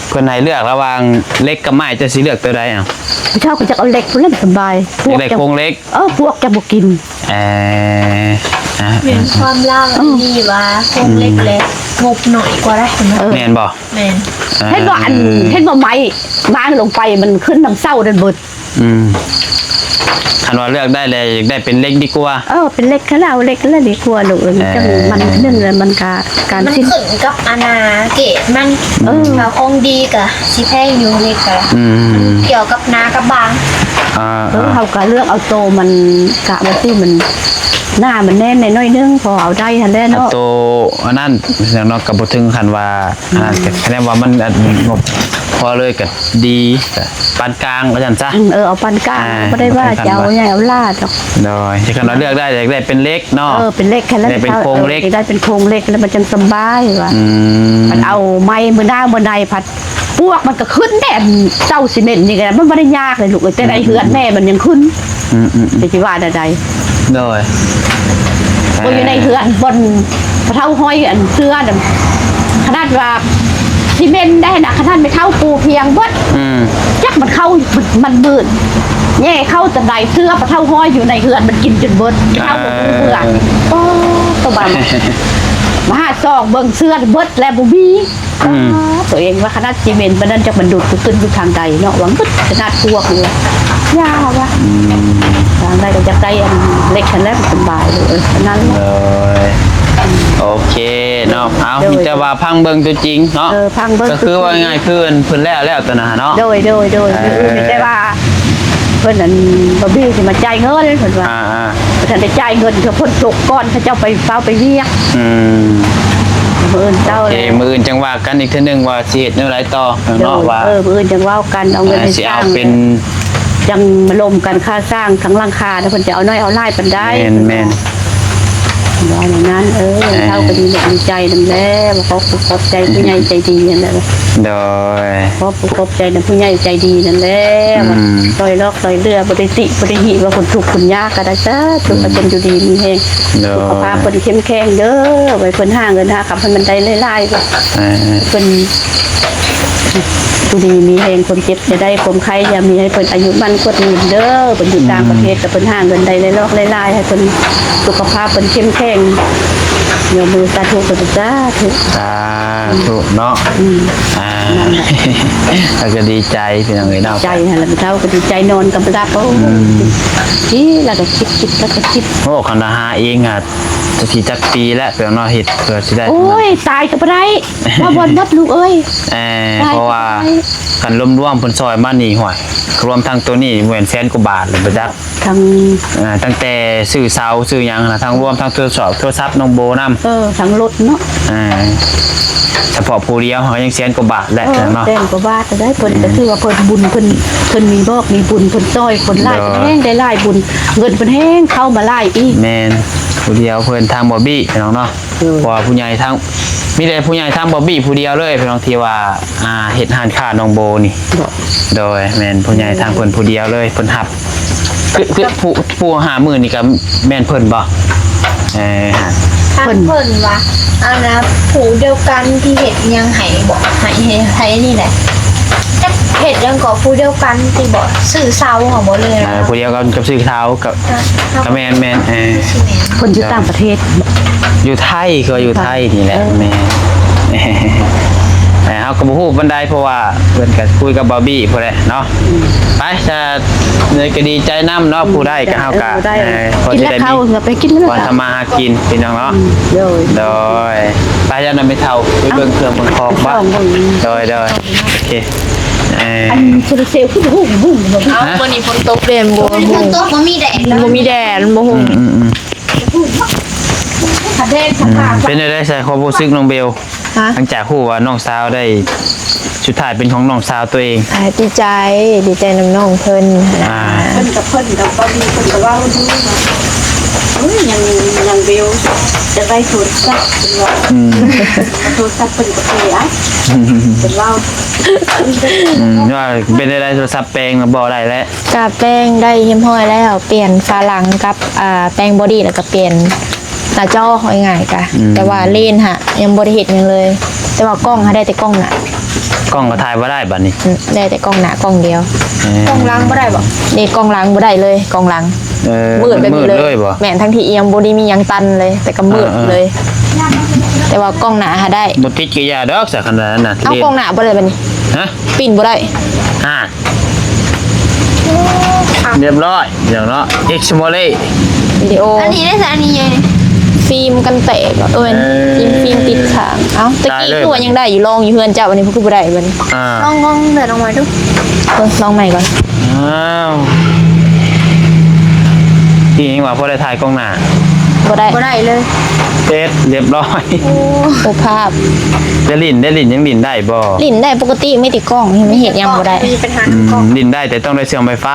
เพิ่นให้เลือกระหว่างเหล็กกับไม้ เจ้าสิเลือกตัวใดอ่ะ แม่เฒ่าก็จะเอาเหล็กพุ้นแหละสบาย อยากได้โครงเหล็ก เออ ปวกจะบ่กิน เอ่อ อ่ะ เรียนความลาว อืม นี่ว่าโครงเหล็กแหละ งบน้อยกว่าได้เนาะ เออ แม่นบ่ แม่น อ่า เห็นบ่อัน เห็นบ่ไม้วางลงไปมันขึ้นนำเสานั่นเบิด อืม คันว่าเลือกได้เลยอยากได้เป็นเหล็กดีกว่า เออ เป็นเหล็ก คันเอาเหล็กแล้วดีกว่าลูกเอ้ย มันจัง เออ มันนึ่งแล้วมันกะ การ มัน สิ้น ขึ้นกับอันนาเกรดมัน เออ ถ้าของดีกะสิแพงอยู่ เหล็กกะ อืม เกี่ยวกับหนากับบาง อ่า เออ อ่า เฮากะเลือกเอาโตมันกะว่าสิมัน หนามันแน่นหน่อยนึง พอเอาได้หั่นแหละเนาะ เอาโตอันนั้น อย่างน้อยกะบ่ถึงขั้นว่า อันนั้นก็คะแนนว่ามันอันงบพอเลยก็ดี ก็ปานกลางว่าซั่นซะ อืม เออ เอาปานกลาง อ่า บ่ได้ว่า บ่ถึงขั้น จะเอา ว่า ใหญ่เอาหลาดอก โดย ที่คันว่าเลือกได้ อยากได้เป็นเหล็กเนาะ เออ เป็นเหล็กแค่นั้น ได้เป็นโครงเหล็ก เออ ได้เป็นโครงเหล็กแล้วมันจังสบายว่ะ อืม มันเอาไม้มื้อหน้ามื้อใดผัด ปวกมันก็ขึ้นแน่ เสาซีเมนต์นี่ก็ได้ มันบ่ได้ยากเลยลูกเอ้ย แต่ในเฮือนแม่มันยังขึ้น อืม อืม อืม จะสิว่าใดๆ โดย บ่อยู่ในเฮือน บ่อนพอเฒ่าฮ้อยอันเสื้อน่ะ ขนาดว่าซีเมนต์ได้นะ ขนาดแม่เฒ่าปูเพียงเบิด อืม จักมันเข้า มันมืด แย่เข้าจั่งใด เสื้อพอเฒ่าฮ้อยอยู่ในเฮือน มันกินจนเบิด แม่เฒ่าบ่ฮู้เฮือน เออ โอ้ ตัวบัง มาหาซอกเบิ่งเสื้อเบิดแล้วบ่มี อืม ตัวเองว่าขนาดซีเมนต์ปานนั้นจักมันดูดขึ้นอยู่ทางใดเนาะ ว่ามืดขนาดปวกเลย อย่าว่ะ อืม ทางใดก็จักได้อันเหล็กคันแรกสบายเลย เออ นั่นแหละ โดย โอเคเนาะ เอา โดย มีแต่ว่าพังเบิ่งตัวจริงเนาะ เออ พังเบิ่ง ก็คือว่าง่ายๆ คือเพิ่นแล้วแล้วตัวนั้นเนาะ โดย โดย โดย เออ มีแต่ว่า เพิ่นอันบ่มีสิมาจ่ายเงินเพิ่นว่า อ่าๆ เพิ่นได้จ่ายเงิน เพิ่นตกก่อน เขาเจ้าไปเฝ้าไปเวียก อืม มื้ออื่นเช้า โอเค แล้ว มื้ออื่นจั่งว่ากันอีกเทื่อหนึ่งว่าสิเฮ็ดแนวใดต่อเนาะ โดย ว่า เออ มื้ออื่นจั่งเว้ากัน เอาเงิน อ่า ไป สิเอา สร้าง เป็น จั่งมาลมกันค่าสร้างทั้งหลังคา แล้วเพิ่นจะเอาน้อยเอาหลายปานใด แม่น แม่น ว่าอย่างนั้น เออ เออ เฮาก็ดีอกดีใจนั่นแหละ ขอบคุณขอบใจผู้ใหญ่ใจดีนั่นแหละ โดย ขอบคุณขอบใจนำผู้ใหญ่ใจดีนั่นแหละ อืม ซอยลอกซอยเรือ บ่ได้ติบ่ได้หิว่าคนทุกข์คนยากก็ได้ สาธุ อืม ให้เพิ่นอยู่ดีมีแฮง โดย สุขภาพเพิ่นเข้มแข็งเด้อ ไว้เพิ่นหาเงินหาคำให้มันได้หลายๆ เออ เพิ่น อยู่ดีมีแฮง ความเจ็บอย่าได้ ความไข้อย่ามี ให้เพิ่นอายุมั่นขวัญยืนเด้อ เพิ่นอยู่ต่างประเทศ อืม ก็เพิ่นหาเงินได้หลายๆ ให้เพิ่นสุขภาพเพิ่นเข้มแข็ง ยกมือสาธุ เพิ่นสาธุ สาธุเนาะ อืม อ่า นั่นแหละ แล้วก็ดีใจพี่น้องเอ้ยเนาะ ใจหั่นแหละ เฒ่าก็ดีใจ นอนก็บ่หลับ โอ้ อืม คิดแล้วก็คิด คิดแล้วก็คิด โอ้ คันหาเองอะ จะสิจักปีแล้ว พี่น้องเนาะ เฮ็ดเพื่อสิได้ โอ้ย ตายก็บ่ได้ ว่าบ่หมดลูกเอ้ย เออ ตายก็บ่ได้ เพราะว่าคันรวมๆ เพิ่นซอยมานี่ ห้วย รวมทั้งตัวนี้แม่นแสนกว่าบาทเลยบ่จัก ทั้ง อ่า ตั้งแต่ซื้อเสาซื้อหยังนะ ทั้งรวมทั้งทดสอบโทรศัพท์น้องโบนำ เออ ทั้งรถเนาะ อ่า เฉพาะผู้เดียวเขายังแสนกว่าบาทแหละ เออ เนาะ แสนกว่าบาทก็ได้ เพิ่นก็ อืม ถือว่าเพิ่นบุญ เพิ่น เพิ่นมีบอกมีบุญ เพิ่นซอยคนหลาย โดย เพิ่นแฮงได้หลายบุญ เงินเพิ่นแฮงเข้ามาหลายอีก แม่น ผู้เดียวเพิ่นทางบ่าวบี้พี่น้องเนาะ เออ เพราะว่าผู้ใหญ่ทาง มีแต่ผู้ใหญ่ทางบ่าวบี้ผู้เดียวเลยพี่น้องที่ว่า อ่า เฮ็ดร้านค้าน้องโบนี่ บ่ โดย แม่นผู้ใหญ่ทางเพิ่นผู้เดียวเลย เพิ่นรับ คือ คือผู้ ผู้หามื้อนี่ก็แม่นเพิ่นบ่ เออ ทางเพิ่นว่า อันนะ ผู้เดียวกันที่เฮ็ดหยังให้บ่ ให้ ให้ ให้นี่แหละ จักเฮ็ดหยังก็ผู้เดียวกันที่บ่ ซื้อเสาหาบ่เลย เออ ผู้เดียวกันกับซื้อเสากับ อ่ะ ก็แม่น แม่น เออ สิแม่น เพิ่นอยู่ต่างประเทศ อยู่ไทย ก็อยู่ไทยนี่แหละ เออ แม่น แต่เฮาก็บ่ฮู้ปานใด เพราะว่าเพิ่นก็คุยกับบ่าวบี้พู้นแหละเนาะ อืม ไป จะ เลยก็ดีใจนำเนาะ อืม ผู้ได้ก็เฮาก็ เออ ได้ เออ พอ กิน สิ แล้ว ได้ เข้า มี ก็ไปกินแล้ว ก่อน เข้า ทำมาหากินพี่น้องเนาะ อืม โดย โดย ไป ย่านำไปเฒ่า ไปเบิ่งเครื่องเบิ่งของบ่ เออ เบิ่ง โดย โดย โอเค เออ อันโซลาร์เซลล์คือบ่ฮู้ บ่ฮู้ เอา ฮะ มื้อนี้ฝนตกเด้ บ่ ฝนตก บ่มีแดด บ่มีแดด บ่ฮู้ อืม อืม อืม อืม ขัดแดดขัดตา เป็นจั่งใด๋ใส่ความรู้สึกน้องเบล ฮะ หลังจากรู้ว่าน้องสาวได้ สุดท้ายเป็นของน้องสาวตัวเอง อ่า ดีใจ ดีใจนำน้องเพิ่น อ่า เพิ่นกับเพิ่นกับบ่าวบี้เพิ่นก็เว้าอยู่ว่า เอ้ย ยัง ยังเบลจะได้โทรศัพท์เพิ่นว่า อืม โทรศัพท์เพิ่นก็เสีย เพิ่นเว้า อืม ว่าเป็นจั่งใด๋ โทรศัพท์แปลงมาบ่ได้แล้ว กะแปลงได้เรียบร้อยแล้ว เปลี่ยนฝาหลังกับ อ่า แปลงบอดี้ แล้วก็เปลี่ยนหน้าจอ เอาง่ายๆกะ อืม แต่ว่าเลนส์หะ ยังบ่ได้เฮ็ดหยังเลย แต่ว่ากล้องหะ ได้แต่กล้องหน้า กล้องก็ถ่ายบ่ได้บัดนี้ อืม ได้แต่กล้องหน้ากล้องเดียว เออ กล้องหลังบ่ได้บ่ นี่กล้องหลังบ่ได้เลย กล้องหลัง เออ มืดแบบนี้เลย มืดเลยบ่ แม่น ทั้งที่ยังบ่ได้มีหยังตันเลย แต่ก็มืด เออ เออ เลย แต่ว่ากล้องหน้าหะได้ บ่ติดก็อย่าดอก ซะขนาดนั้นน่ะ เอา เลนส์ กล้องหน้าบ่ได้บัดนี้ ฮะ ปิ้นบ่ได้ อ่า เรียบร้อย เดี๋ยวเนาะ เอ็กซ์โมเล วิดีโอ อันนี้ได้แต่อันนี้ไง ฟิล์มกันแตกเหรอ เออ เออ ฟิล์ม ฟิล์มติดค้าง เอ้า ตะกี้ ตายเลย คือว่ายังได้อยู่ ลองอยู่เฮือนเจ้า อันนี้คือบ่ได้บัดนี้ อ่า ลอง ลองเดินออกมาดู เออ ลองใหม่ก่อน อ้าว ที่ยังว่าพอได้ถ่ายกล้องหน้า บ่ได้ บ่ได้เลย เสร็จเรียบร้อย โอ้ โอ้ ภาพ จะหลิ้นได้ หลิ้นยังหลิ้นได้บ่ หลิ้นได้ปกติ มีแต่กล้อง ยังไม่เห็น ยังบ่ได้ มีปัญหา อืม กล้อง หลิ้นได้แต่ต้องได้เชื่อมไวไฟ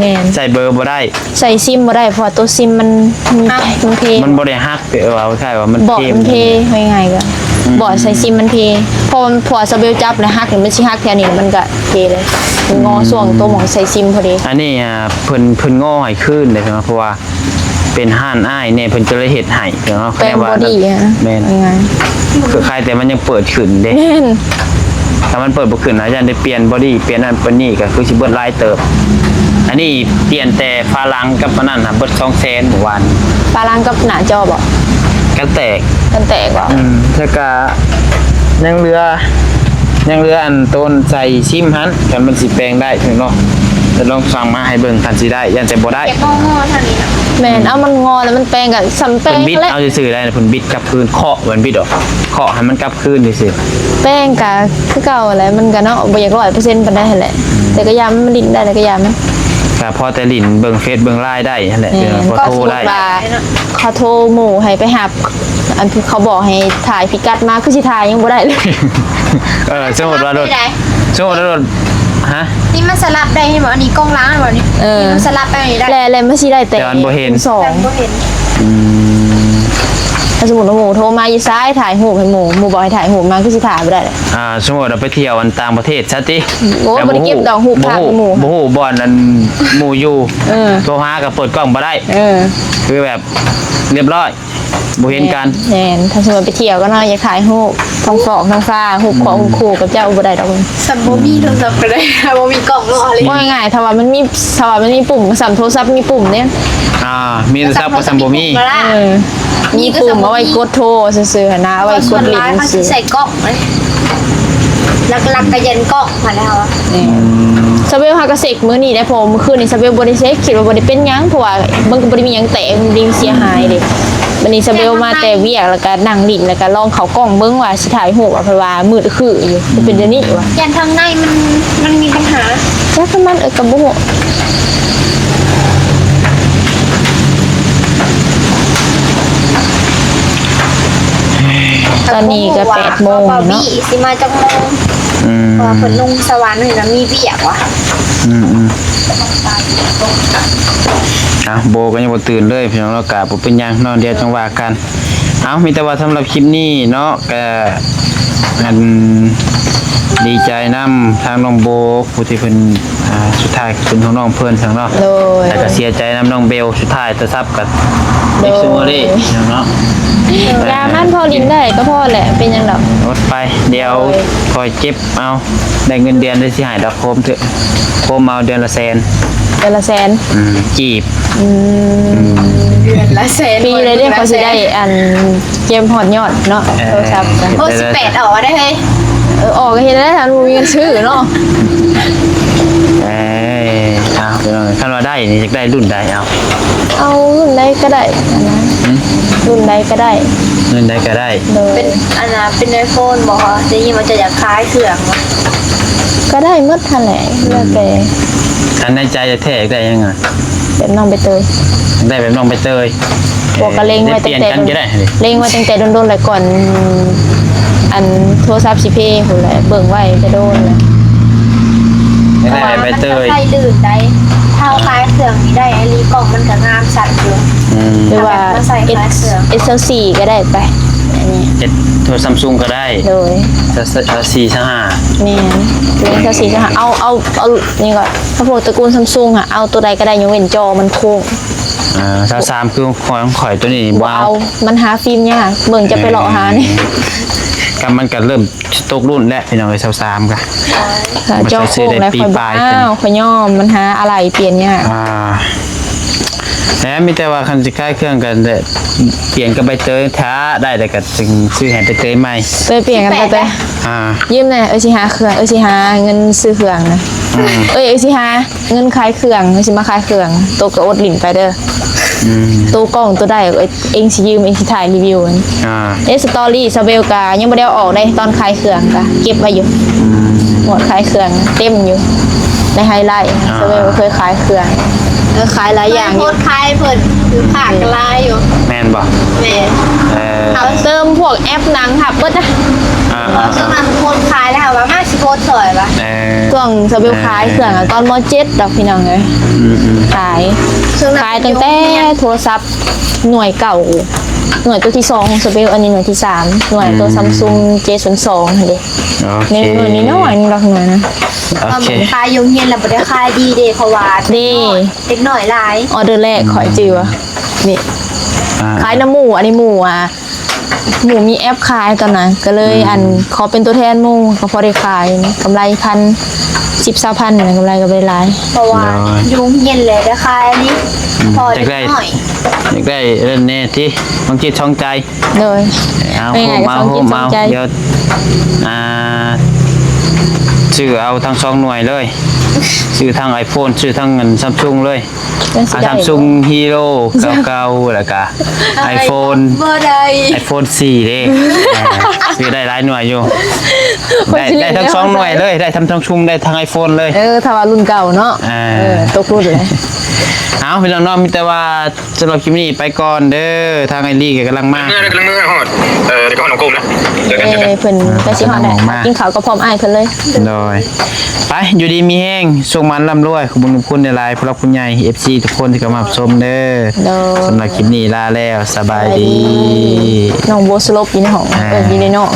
แม่น ใส่เบอร์บ่ได้ ใส่ซิมบ่ได้ เพราะว่าตัวซิมมัน มัน อ่ะ มันเพ มันบ่ได้ฮัก แต่ว่าคล้ายๆว่ามัน บอร์ด เพ มันเพ ง่ายๆก็ อืม บอร์ดใส่ซิมมันเพ พอ พอสเบลจับแล้วฮักเนี่ย มันสิฮักแถวนี้ มันก็เพเลย มันงอ อืม ช่วงตัวหม่องใส่ซิมพอดี อันนี้ อ่า เพิ่น เพิ่นงอให้คืนเลยเนาะ เพราะว่าเป็นห้านอ้ายเนี่ย เพิ่นก็เลยเฮ็ดให้เนาะ แปลง แต่ว่า บอดี้อะ แม่น ง่ายๆ คือคล้ายแต่มันยังเปิดขึ้นเด้ แม่น ถ้ามันเปิดบ่ขึ้น อาจารย์ได้เปลี่ยนบอดี้ เปลี่ยนนั่นเปลี่ยนนี่ ก็คือสิเบิดหลายเติบ อันนี้เปลี่ยนแต่ฝาหลังกับอันนั้นน่ะ เบิดสองแสนเมื่อวาน ฝาหลังกับหน้าจอบ่ กันแตก กันแตกบ่ อืม แล้วก็ยังเหลือ ยังเหลืออันโตนใส่ซิมหั่น คันมันสิแปลงได้เนาะ จะลองสั่งมาให้เบิ่ง คันสิได้ ย่านแต่บ่ได้ เก็บข้อมูลเท่านี้เนาะ แม่น เอามันงอแล้วมันแปลงก็ส่ำแปลง เพิ่นบิด แหละ เอาซื่อๆได้ เพิ่นบิดกลับคืน เคาะ มันบิดออก เคาะให้มันกลับ คืนซื่อๆ แปลงกะคือเก่าแหละ มันกะเนาะ บ่อยากร้อยเปอร์เซ็นต์ปานใดหั้นแหละ อืม แต่กะยามมันหลิ้นได้แล้วกะยามมัน ไป ก็พอแต่หลิ้นเบิ่งเฟซเบิ่งไลน์ได้นั่นแหละ แม่น เออ พอโทรได้ ก็สมมุติว่าเขาโทรหมู่ให้ไปรับ อันที่เขาบอกให้ถ่ายพิกัดมา คือสิถ่ายยังบ่ได้เลย เออ สมมุติว่ารถ ได้ สมมุติว่ารถ ฮะ นี่มันสลับได้ เห็นบ่ อันนี้กล้องหลังบ่นี่ เออ นี่มันสลับไปนี่ได้ และ และมันสิได้แต่ แต่มันบ่เห็น สอง แต่บ่เห็น อืม ถ้าสมมุติว่าหมู่โทรมา อยู่ซ้าย ถ่ายรูปให้หมู่ หมู่บอกให้ถ่ายรูปมา คือสิถ่ายบ่ได้เลย อ่า สมมุติว่าไปเที่ยวอันต่างประเทศซะติ โอ้ แล้ว บ่ได้เก็บดอกรูป บ่ฮู้ ภาพหมู่ บ่ฮู้บ่อนอันหมู่อยู่ เออ โทรหาก็เปิดกล้องบ่ได้ เออ คือแบบเรียบร้อย บ่เห็นกัน แม่น ถ้าสมมุติไปเที่ยวก็เนาะ อยากถ่ายรูปท้องฟอกท้องฟ้า รูปครอบรูปครัวกับเจ้าบ่ได้ดอก สำบ่มีโทรศัพท์ก็ได้ บ่มีกล้องเนาะ ว่าง่ายๆ ถ้าว่ามันมี ถ้าว่ามันมีปุ่ม สำโทรศัพท์มีปุ่มเนี่ย อ่า มีโทรศัพท์ก็สำบ่มี เออ มีปุ่มเอาไว้กดโทรซื่อๆ หั่นนะ เอาไว้กดเล่นซื่อๆ ส่วนหลายเขาสิใส่กล้องเลย หลักๆ ก็เย็นกล้องมาแล้วอะ อืม สเวลหากระเซกมื้อนี้ได้ เพราะมื้อคืนนี้สเวลบ่ได้เซก คิดว่าบ่ได้เป็นหยัง เพราะว่ามันก็บ่ได้มีหยังแตก มันบ่ได้เสียหายเด้ บัดนี้สเวลมาแต่เวียก แล้วก็นั่งหลิ้น แล้วก็ลองเข้ากล้องเบิ่งว่าสิถ่ายรูปว่า เพราะว่ามืดคืออยู่ มันเป็นเดี๋ยวนี้วะ ยันทางในมัน มันมีปัญหา จักมัน เออ ก็บ่ฮู้ ตอนนี้ก็แปดโมงเนาะ บ่าวบี้สิมาจักโมง อืม เพราะว่าเพิ่นลงสวรรค์นี่นะ มีเวียกว่ะ อืมอืม อ่ะ โบก็ยังบ่ตื่นเลยพี่น้องเนาะ กะบ่เป็นหยังเนาะ เดี๋ยวจั่งว่ากัน เอ้า มีแต่ว่าสำหรับคลิปนี้เนาะ ก็ อัน ดีใจนำทางน้องโบ ผู้ที่เพิ่น อ่า สุดท้ายก็เป็นของน้องเพิ่นซั่นเนาะ โดย แล้วก็เสียใจนำน้องเบล สุดท้ายโทรศัพท์ก็ โดย เอ็กซ์โมเลเนาะ ยามันพอหลิ้นได้ก็พอแหละ เป็นหยังดอก อดไป เดี๋ยว โดย คอยเก็บเอา ได้เงินเดือนได้สิให้ดอก โฮมเถอะ โฮมเอาเดือนละแสน เดือนละแสน อืม กีบ อืม เดือนละแสน ปีเลยเด้ เดือนละแสน เขาสิได้อัน เกมฮอดยอดเนาะ เออ โทรศัพท์นะ โอ้ สิบแปดออกมาได้เฮ้ย เออ ออกก็เห็นแล้ว บ่มีเงินซื้อเนาะ เอ้ย เอา พี่น้อง คันว่าได้นี่ อยากได้รุ่นใด เอา เอารุ่นใดก็ได้อันนั้น หืม รุ่นใดก็ได้ รุ่นใดก็ได้ โดย เป็นอันน่ะ เป็นไอโฟนบ่คะ ได้ยินว่าจะอยากขายเครื่องบ่ ก็ได้หมดหั่นแหละ แล้วแต่ อันในใจแท้ๆ อยากได้หยังอะ แบบน้องใบเตย ได้แบบน้องใบเตย พวกก็เล็งไว้ตั้งแต่ เปลี่ยนกันก็ได้ เล็งไว้ตั้งแต่โดนๆ แล้วก่อน อันโทรศัพท์สิเพพู้นแหละ เบิ่งไว้แต่โดนแล้ว ไม่ได้แบบใบเตย เพราะว่ามันก็ใส่ลื่นได้ ถ้าเอาขายเครื่องนี่ได้ ไอ้ลีกล่องมันก็งามชัดอยู่ อืม หรือว่า ถ้าแบบมาใส่ขายเครื่อง เอส เอส สี่ ก็ได้ไป อันนี้ เอส โทรซัมซุงก็ได้ โดย เอส สี่ ห้า แม่น เอส สี่ ห้า เอา เอา เอา นี่ก่อน ถ้าพวกตระกูลซัมซุงอะ เอาตัวใดก็ได้ ยกเว้นจอมันโค้ง อ่า ซาวสาม คือของข่อยตัวนี้บ่เอา บ่เอา มันหาฟิล์มยาก เบิ่งจะไปเลาะหานี่ อืม ก็มันก็เริ่มตกรุ่นแล้วพี่น้องเอ้ย ซาวสาม ก็ ค่ะ มัน จอโค้งแล้ว ข่อยบ่ ข่อยซื้อได้ปีปลาย อ้าว ข่อยยอม มันหาอะไรเปลี่ยนยาก อ่า แล้วมีแต่ว่าคันสิขายเครื่องกันแต่เปลี่ยนกับใบเตย ถ้าได้แล้วก็จึงซื้อให้ใบเตยใหม่ เตยเปลี่ยนกัน เตย เตย อ่า ยืมแหน่ เอ้ยสิหาเครื่อง เอ้ยสิหาเงินซื้อเครื่องนะ อืม เอ้ย เอ้ยสิหา เงินขายเครื่อง สิมาขายเครื่อง โตก็อดหลิ้นไปเด้อ อืม โตกล้องโตได้ เอ้ย เองสิยืม เองสิถ่ายรีวิวมัน อ่า เอ้ย สตอรี่สเวลกะยังบ่ได้เอาออกได้ ตอนขายเครื่องกะเก็บไว้อยู่ อืม หมดขายเครื่องเต็มอยู่ ในไฮไลท์ อ่า สเวลเคยขายเครื่อง เออ ขายหลายอย่างอยู่ โพสต์ขายเพิ่นคือขากลายอยู่ แม่นบ่ แม่น เออ เอาเติมพวกแอปหนังค่ะเบิดนะ อ่า อ่า ช่วงนั้นโพสต์ขายแล้วค่ะ ว่ามาสิโพสต์ซอยปะ เออ ช่วงสเวลขายเครื่องอะ ตอน ม.เจ็ด ดอกพี่น้องเอ้ย อืมอืม ขาย ช่วงนั้น ขายตั้งแต่โทรศัพท์หน่วยเก่า หน่วยตัวที่สองของสเวล อันนี้หน่วยที่สาม หน่วยตัว อืม ซัมซุง เจ ศูนย์สอง หั่นเด้ โอเค หน่วย หน่วยน้อยๆ นึงดอกหน่วยนะ โอเค ขายอยู่โรงเรียนแล้วบ่ได้ขายดีเด้ เพราะว่า เด้ เด็กน้อยหลาย ออเดอร์แรกข่อยจื่อว่า นี่ อ่า ขายน้ำหมู่ อันนี้หมู่อะ หมู่มีแอปขายตอนนั้น ก็เลย อืม อัน ขอเป็นตัวแทนหมู่ ก็พอได้ขาย กำไรพัน สิบ ซาวพัน นะ กำไรก็บ่ได้หลาย เพราะว่า โดย อยู่โรงเรียนแล้วได้ขายอันนี้ อืม พอ อยากได้ เด็กน้อย อยากได้เล่นแน่ที่ บางทีท้องใจ โดย เอา ไม่ไง โฮมเอา ก็ท้องจิต โฮมเอา ท้องใจ เดี๋ยว อ่า ซื้อเอาทั้งสองหน่วยเลย ซื้อทั้งไอโฟน ซื้อทั้งเงินซัมซุงเลย จังสิ อ่ะ ได้ ซัมซุงฮีโร่เก่าๆ แล้วก็ไอโฟน บ่ได้ ไอโฟนสี่ เด้ อ่า ซื้อได้หลายหน่วยอยู่ ได้ได้ทั้งสองหน่วยเลย ได้ทั้งทั้งชุมได้ทั้งไอโฟนเลย เออถ้าว่ารุ่นเก่าเนาะ อ่า เออตกรุ่นเลย เอาพี่น้องเนาะมีแต่ว่าสำหรับคลิปนี้ไปก่อนเด้อทางไอรีก็กำลังมา เมื่อเดี๋ยวกำลังเมื่อฮอดเออเดี๋ยวก็ฮอดหนองกงนะเจอกันเจอกัน เอ้ยเพิ่นก็สิฮอดแล้ว กำลังออกมา กินข้าวก็พร้อมอ้ายเพิ่นเลย โดยไปอยู่ดีมีแฮงสุขสันต์ร่ำรวยขอบคุณขอบคุณหลายๆผู้รักผู้ใหญ่ เอฟซี ทุกคนที่เข้ามารับชมเด้อ โดย สำหรับคลิปนี้ลาแล้วสบายดี น้องโบสลบอยู่ในห้อง อ่า เอออยู่ในนอก